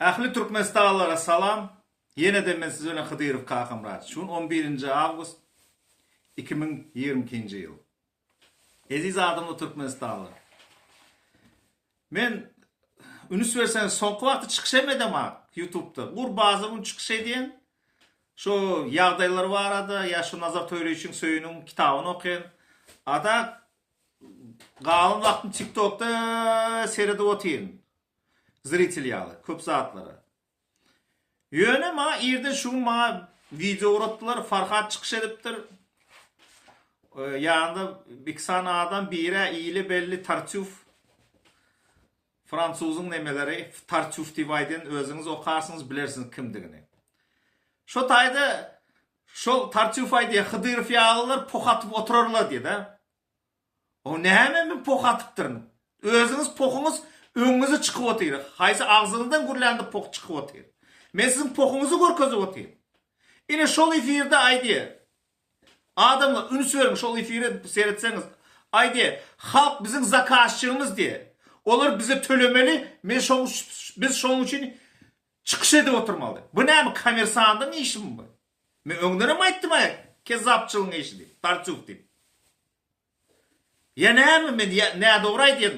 Ähli Türkmenistanlylara salam. Ýene-de men siz bilen Hydyrow Kakamyrat. Şu gün on birinji awgust 2022-nji ýyl. Eziz adamlar Türkmenistanlylar. Men ünüs berseňiz soňky wagtda çykyş hem edemok YouTube'da. Gur bazar gün çykyş edýän. Şu ýagdaýlar barada ýa şu Nazar Toýlyçyň Söýüniň kitabyny okaýan. Ada galan wagtym TikTokda seredip otyryn. Zritel ýaly köp zatlara. Ýöne maňa irden şu gün maňa wideo ugratdylar, Farhat çykyş edipdir. Ýanynda iki sany adam, biri-ä ile belli Tartýuf. Fransuzyň nemeleri Tartýuf diýip aýdyn, özüňiz okarsyňyz, bilersiňiz kimdigini. Şo taýda şol Tartýuf aýdýar, Hydyrow ýalylar poh atyp oturarlar diýdi. O näme men poh atypdyryn? Özüňiz pohuňyz öňüňize çykyp otyr. Haýsy agzyňyzdan gürlände poh çykyp otyr. Men siziň pohuňyzy görkezip otyryn. Ine şol efirde aýdýar. Adamlar üns beriň şol efire seretseňiz. Aýdýar, halk biziň zakazçygymyz diýýär. Olar bize tölemeli, men şoň biz şoň üçin çykyş edip oturmaly. Bu näme kommersandyň işimi bu? Men öňdenem aýtdym-aý, kezzapçylygyň işi diýip, Tartýuf diýip. Ýa näme men ýa nädogry aýdýan?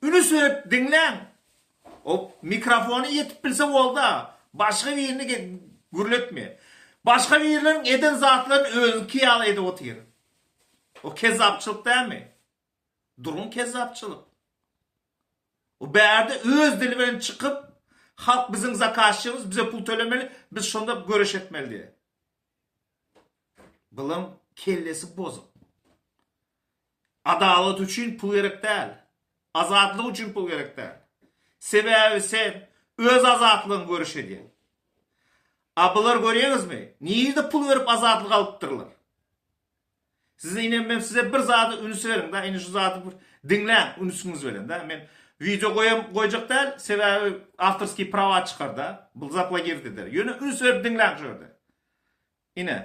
Ünüs berip diňläň. O mikrofony ýetip bilse bolda, başga birini gürletme. Başga birleriň eden zatlaryny özüňki ýaly edip otyr. O kezzapçylyk dälmi? Duruň kezzapçylyk. O bärde öz dili bilen çykyp, halk biziň zakazçymyz, bize pul tölemeli, biz şonda göreş etmeli diýýär. Bulaň kellesi bozuk. Adalat üçin pul gerek däl. Azatlyk üçin pul gerek däl. Sebäbi sen öz azatlygyňy göreş edýäň. A bular görýäňizmi, nirde pul berip azatlyk alypdyrlar. Siz ine men size bir zady üns beriň da ine şu zady bir diňläň ünsüňiz bilen da men wideo goýam goýjak däl sebäbi awtorskiý prawa çykar da bu zaplagird eder ýöne üns berip diňläň şu ýerde ine.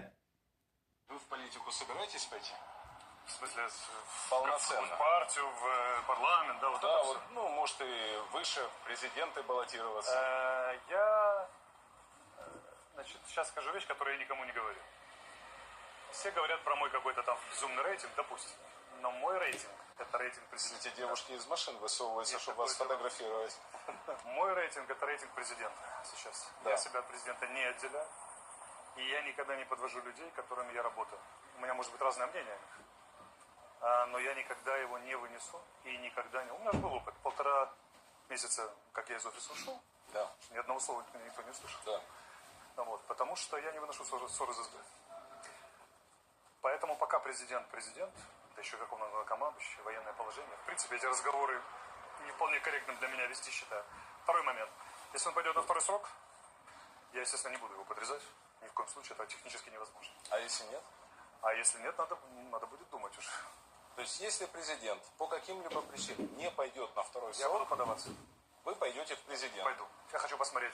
Вы в politiku собираетесь пойти? В смысле, в Полноценно. в партию, в парламент, да, вот Да, это вот, все? ну, может, и выше в президенты баллотироваться. Я, значит, сейчас скажу вещь, которую я никому не говорил. Все говорят про мой какой-то там безумный рейтинг, допустим. Но мой рейтинг – это рейтинг президента. Эти девушки из машин высовываются, Есть чтобы вас такое дело. сфотографировать. Мой рейтинг – это рейтинг президента сейчас. Да. Я себя от президента не отделяю. И я никогда не подвожу людей, которыми я работаю. У меня может быть разное мнение о них. Но я никогда его не вынесу и никогда не... У меня же был опыт. Полтора месяца, как я из офиса ушел, Да. ни одного слова никто не услышал. Да. Вот, потому что я не выношу ссоры, ссоры за СБ. Поэтому пока президент президент, да еще верховный главнокомандующий, военное положение. В принципе, эти разговоры не вполне корректно для меня вести, считаю. Второй момент. Если он пойдет на второй срок, я, естественно, не буду его подрезать. Ни в коем случае, это технически невозможно. А если нет? А если нет, надо, надо будет думать уже. То есть, если президент по каким-либо причинам не пойдет на второй Я срок, буду подаваться. вы пойдете в президент. Пойду. Я хочу посмотреть,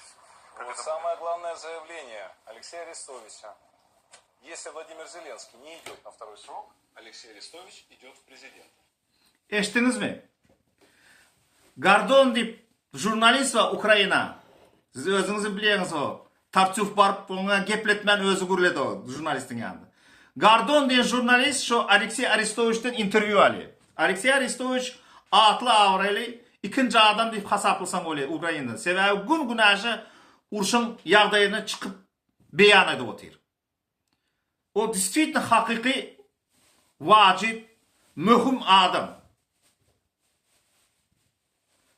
как Вот это самое главное заявление Алексея Арестовича. Если Владимир Зеленский не идет на второй срок, Алексей Арестович идет в президенты. Eşitdiňizmi? Gordon diýip žurnalist bar Ukraina. Siz özüňiz bilýäňiz o. Tartýuf baryp oňa gepletmän özi gürledi o žurnalistiň ýanynda. Gordon diýen žurnalist şo Alekseý Arestowiçden interwýu alýar. Alekseý Arestowiç atly abraýly ikinji adam diýip hasaplasaň bolýar Ukrainada. Sebäbi gün-günaşa urşuň ýagdaýyny çykyp beýan edip otyr. O diswitno hakyky wajyp möhüm adam.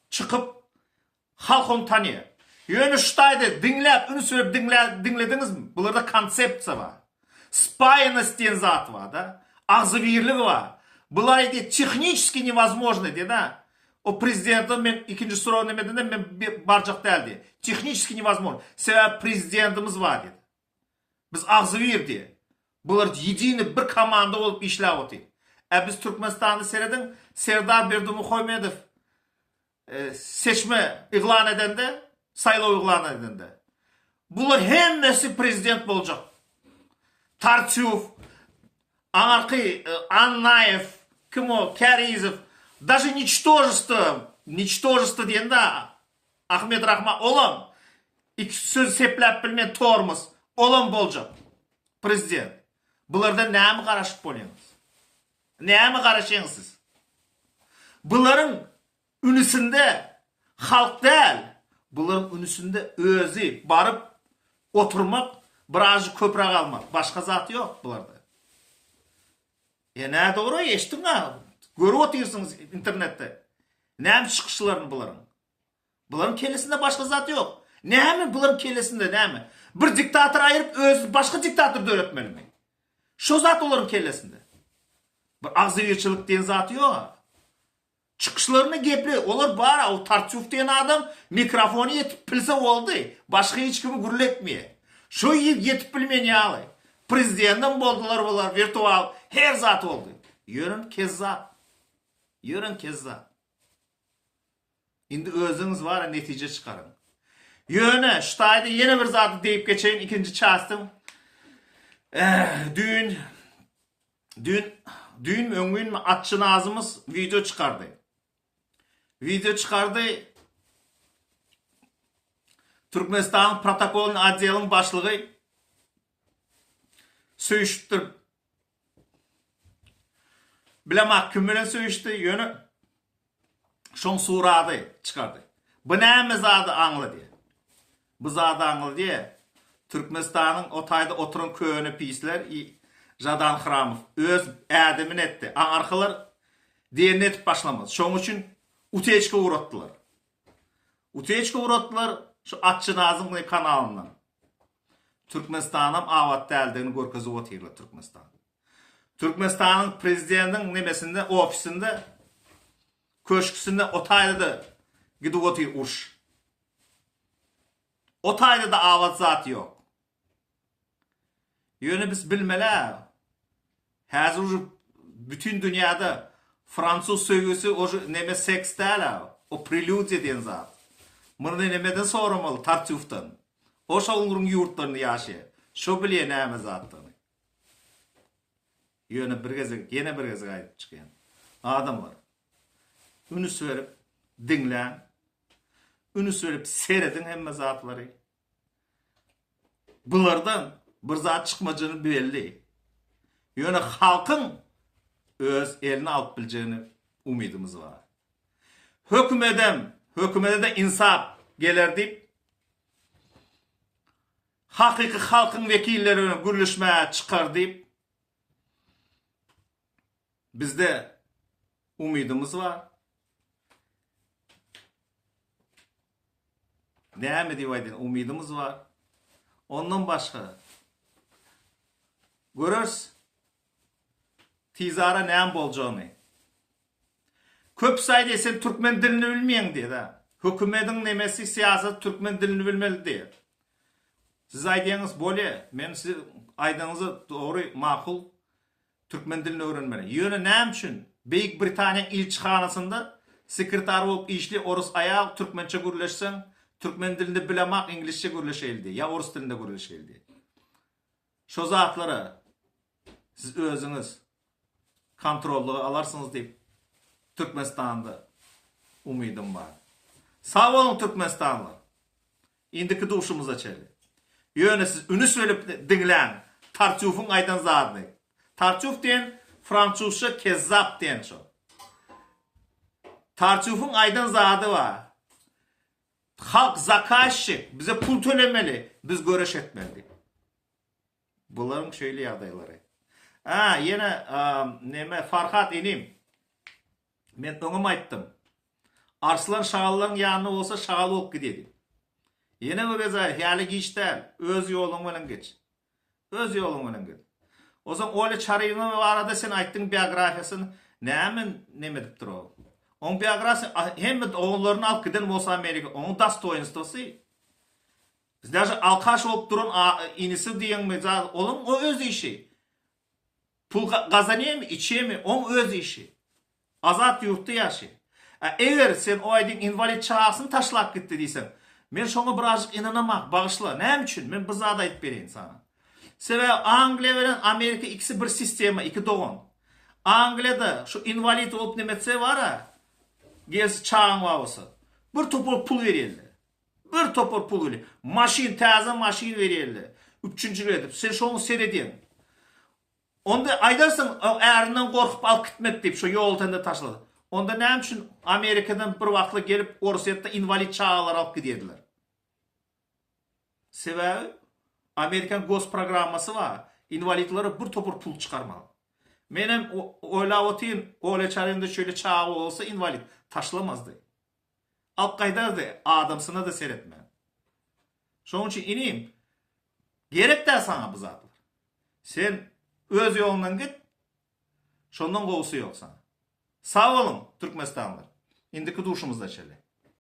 Çykyp halk ony tanýar. Ýöne şu taýda diňläp üns berip diňlä diňlediňizmi? Bularda konsepsiýa bar. Spaýannost diýen zat bar-da. Agzybirlik bar. Bular aýdýar tehniçeski newozmožno diýýär-de. O prezidente men ikinji sroga neme edende men barjak däl diýýär. Tehniçeski newozmožno. Sebäbi prezidentimiz bar diýdi. Biz agzybir diýe. Bular ýedini bir komanda bolup işläp otyr. Ä biz Türkmenistanda serediň Serdar Berdimuhamedow seçme yglan edende, saýlaw yglan edende. Bular hemmesi prezident boljak. Tarçýow, aňarky Annaýew, kim o, Kärizow, daže niçtožestvo, niçtožestvo diýende. Ahmet Rahman olam iki söz sepläp bilmeýän tormos olam boljak prezident. Bulardan näme garaşyp bolýaňyz? Näme garaşýaňyz siz? Bularyň ünüsinde halk däl, bularyň ünüsinde özi baryp oturmak, birazjyk köpräk almak, başga zat ýok bularda. E nädogry eşdiň-a, görüp otyrsyňyz internetde. Näme çykyşlaryny bularyň. Bularyň kellesinde başga zat ýok. Näme bularyň kellesinde näme? Bir diktator aýyryp özi başga diktator döretmelimi? Şo zat olaryň kellesinde. Bir agzybirçilik diýen zat ýok. Çykyşlaryny geple, olar bar-a, o Tartýuf diýen adam mikrofony ýetip bilse boldy, başga hiç kimi gürletmeýär. Şo ýetip bilmeýän ýaly. Prezidendem boldular bular, wirtual, her zat boldy. Ýören kezzap. Ýören kezzap. Indi özüňiz bar-a netije çykaryň. Ýöne şu taýda ýene bir zady diýip geçeýin ikinji çastyň. Düýn düýn düýnmi öňňünmi Atçy Nazymyz wideo çykardy. Wideo çykardy. Türkmenistanyň protokolny otdeliň başlygy söýüşipdir. Bilemok kim bilen söýüşdi, ýöne şoň surady çykardy. Bu näme zady aňladýar? Bu zady aňladýar, Türkmenistanyň o taýda oturan köne pisler i Žadan Hramow öz ädimini etdi. Aňarkylar diýenini edip başlamaz. Şoň üçin uteçka ugratdylar. Uteçka ugratdylar şu Atçynazyň kanalyndan. Türkmenistanam abat däldigini görkezip otyrlar Türkmenistan. Türkmenistanyň prezidentiň nemesinde ofisinde köşküsinde o taýda-da gidip otyr uruş. O taýda-da abat zat ýok. Ýöne biz bilmeli-ä, häzir uje bütin dünýäde fransuz söýgüsi uje neme seks däl-ä, o prelýudiýa diýen zat. Muny nemeden soramaly, Tartýufdan. O şo ugruň ýurtlarynda ýaşaýar. Şo bilýär näme zatdygyny. Ýöne bir gezek, ýene bir gezek aýdyp çykýan. Adamlar, ünüs berip diňläň, ünüs berip serediň hemme zatlary. Bulardan bir zat çykmajagyny belli. Ýöne halkyň öz eline alyp biljegini umydymyz bar. Hökümedem, hökümede-de ynsap geler diýip, hakyky halkyň wekilleri bilen gürleşmäge çykar diýip, bizde umydymyz bar. Näme diýip aýdaýyn, umydymyz bar. Ondan başga göreris tizara näme boljagyny. Köpüsi aýdýar, sen türkmen dilini bilmeýäň diýýär. Hökümediň nemesi syýasaty türkmen dilini bilmeli diýýär. Siz aýdýaňyz bolýa, men siz aýdanyňyza dogry, makul. Türkmen dilini öwrenmeli. Ýöne näme üçin Beýik Britaniýaň ilçihanasynda sekretar bolup işli orus aýal türkmençe gürleşseň, türkmen dilinde bilemak iňlisçe gürleşeýli diýýär, ýa orus dilinde gürleşeýli diýýär. Şo zatlara siz özüňiz kontrollygy alarsyňyz diýip Türkmenistanda umydym bar. Sag boluň Türkmenistanlylar. Indiki duşumyza çenli. Ýöne siz ünüs berip diňläň Tartýufyň aýdan zadyny. Tartýuf diýen fransuzça kezzap diýen şo. Tartýufyň aýdan zady bar. Halk zakazçik, bize pul tölemeli, biz göreş etmeli diýip. Bularyň şeýle ýagdaýlary. A, ýene neme Farhat inim. Men öňem aýtdym. Arslan şagallaryň ýanynda bolsa şagal bolup gidýär diýip. Ýene bir gezek häli giç däl, öz ýoluň bilen geç. Öz ýoluň bilen git. Onsoň Olya Çaryýewa barada sen aýtdyň biografiýasyny näme neme edipdir o? Oň biografiýasy hemme doganlaryny alyp giden bolsa Amerika, oň dostoýinstwosy daže alkaş bolup duran inisi diýeňmi zat, onuň o öz işi. Pul gazanýamy, içýämi, oň öz işi. Azat ýurtda ýaşaýar. A eger sen o aýdyň inwalid çagasyny taşlap gitdi diýseň, men şoňa birazjyk ynanamak, bagyşla. Näme üçin? Men bir zat aýdyp bereýin saňa. Sebäbi Angliýa bilen Amerika ikisi bir sistema, iki dogan. Angliýada şu inwalid bolup neme etse bar-a, gelse çagaň bar bolsa, bir topar pul berýärler. Bir topar pul berýär. Maşyn, täze maşyn berýärler. Üpjünçilik edip. Sen şoňa seredýäň. Onda aýdarsyň, ärinden gorkup alyp gitmedi diýip, şo ýoltende taşlady. Onda näme üçin Amerikadan bir wagtlar gelip Orsýetde inwalid çagalary alyp gidýärdiler? Sebäbi Amerikan gosprogrammasy bar, inwalidlere bir topar pul çykarmaly. Menem oýlap otyryn, Olya Çarynda şeýle çaga bolsa inwalid, taşlamazdy. Alyp gaýdardy, adamsyna-da seretmän. Şonuň üçin inim, gerek däl saňa bu zatlar. Sen öz ýoluňdan git, şondan gowusy ýok saňa. Sag boluň, türkmenistanlylar. Indiki duşumyzda çenli.